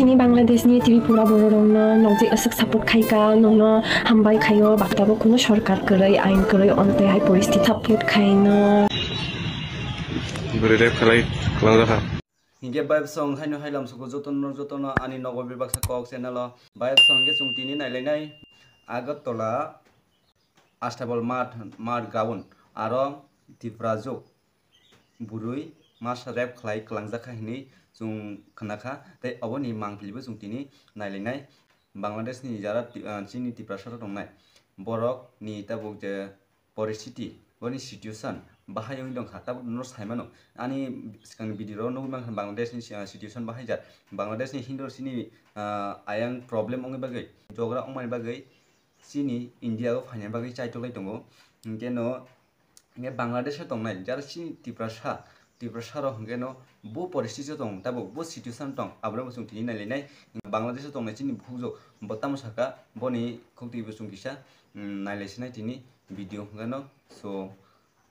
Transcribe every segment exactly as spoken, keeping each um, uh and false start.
Chini Bangladesh ni Tripura bororokno nokjai aswk support khaika, nokno hambai khaio, bakhtabo kuno sorkar kwrwi, ain kwrwi, onotwi hai poristiti support khaino. Bwrwi rep khlai kwlangjak kha. Hinkhe bai bwsong haino hai lamsoko jotono, jotono ani nogo bebaksa kok channel o. Bai bwsong hinkhe chwng tini nailainai Agartala Astabol Mart, Mart ground, aro Tiprajwk bwrwi masa rep khlai kwlangjak kha hinwi chwng khna kha, tei oboni mangpili bo chwng tini nailainai. Bangladesh ni jara ti-, ah, chini Tiprasa rok tongnai, borok ni tabuk je poristiti, boni situation bahai wngwi tongkha, tabuk no saimano. Ani swkangni video ro nugwi mankha Bangladesh ni, ah, situation bahai jak. Bangladesh ni hindo chini, ah, ayang problem wngwi bagwi, jogra wngmani bagwi chini India o phaina bagwi chaitok lai tongo. Hinkhe no, hinkhe Bangladesh o tongnai jara chini Tiprasa, Tiprasa rok hinkhe no bo poristiti o tong, tabuk bo situation tong, abono bo chwng tini nailainai. Bangladesh o tongnai chini bukhukjwk bo tamo saka, boni khuktwi bo chwng kisa, mm, nailaisinai tini video hinkhe no. So,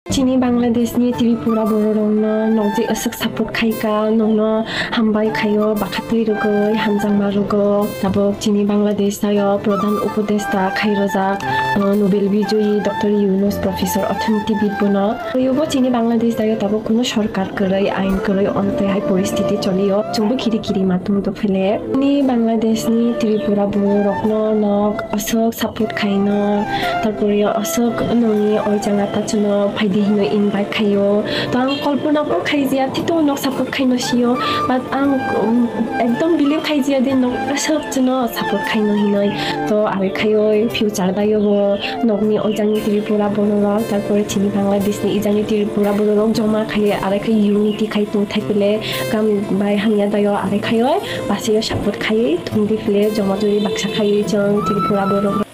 Chini Bangladesh ni Tripura bororokno nokjai aswk support khaika, nokno hambai khaio, bakhatwi rwgwi, hamjakma rwgo. Tabuk chini Bangladesh tayo Pradhan Upodeshta khairojak, uh, Nobel Bijoyi Doctor Yunus Professor Orthonikti bid bono. Twibo chini Bangladesh tayo tabuk kuno sorkar kwrwi, ain kwrwi, onotwi hai poristiti cholio. Chwngbo khiri khiri matung tongphile. Ni Bangladesh ni Tripura bororokno nok aswk support khaino, tarpore aswk nokni oijang ata chwngno phaidi hinwi invite khaio. To ang kolpona bo khaijaya, tito nok support khaino sio, but ang, um, ekdom believe khaijaya de nok aswk chwngno support khaino hinwi. To are khaio future dayo bo nokni oijangni Tripura bororok, tarpore chini Bangladesh ni ijangni Tripura bororok joma khaiwi are khai unity khai tong thai pile kam bai hamya dayo are khaio. Basio support khaiwi thungdi phile joma jori baksa khaiwi chwng Tripura borok.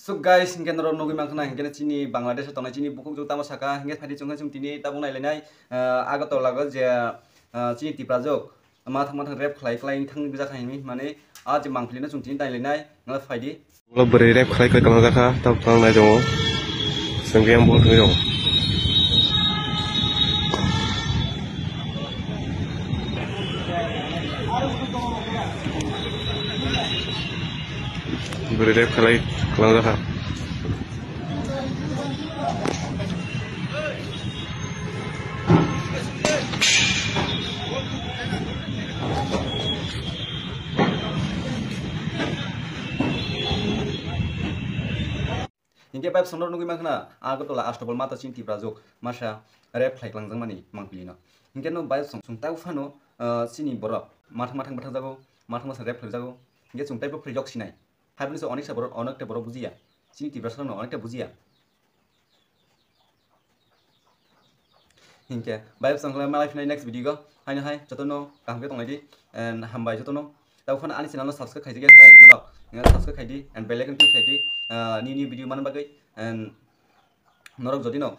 So guys, hinkhe norok nugwi mankha na, hinkhe chini Bangladesh o tongnai chini bukhukjwk tamo saka, hinkhe phaidi chwngkhe chwng tini tabuk nailainai, ah, Agartala o je, ah, chini Tiprajwk mathang mathang rep khlai khlai thang gija kha hinwi, mane, ah, je mangpili no chwng tini nailainai, nang phaidi. Ulo bwrwi rep khlai khlai tongjakha, tabuk tong nai tongo. Chwng yang bo thangwi tongo. Bwrwi rep khlai kwlangjak kha. Hinkhe bai bwsong norok nugwi mankha na, Agartala Astabol mata chini Tiprajwk masa rep khlai kwlangjakmani mangpili no. Hinkhe no bai bwsong chwng tabuk phano, ah, chini borok mathang mathang bwthakjago, mathang bwsa rep khlaijago. Hinkhe chwng teibo phrijok sinai. Haiboni se oneksa borok, onekta borok bujiya. Chini Tiprasa no onekta bujiya. Hinkhe, bai bwsong khlai malai phinai next video go. Haino hai, jotono kaham khe tonglai di. And hambai jotono. Tabuk phano ani channel no subscribe khaijak ya, bai, norok. Nang subscribe khai di, and bell icon click khai di. Ah, new new video manna bagwi. And norok jodi no,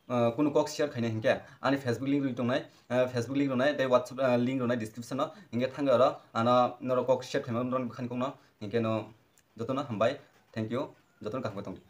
ah, kunu kok share khaina hinkhe, ani Facebook link rwi tongnai, ah, Facebook link rwnai, tei WhatsApp, ah, link rwnai description o. Hinkhe thangwi oro, ano norok kok share khaima norok bwkhani kokno. Hinkhe no, jotono hambai. Thank you. Jotono kaham khe tong di.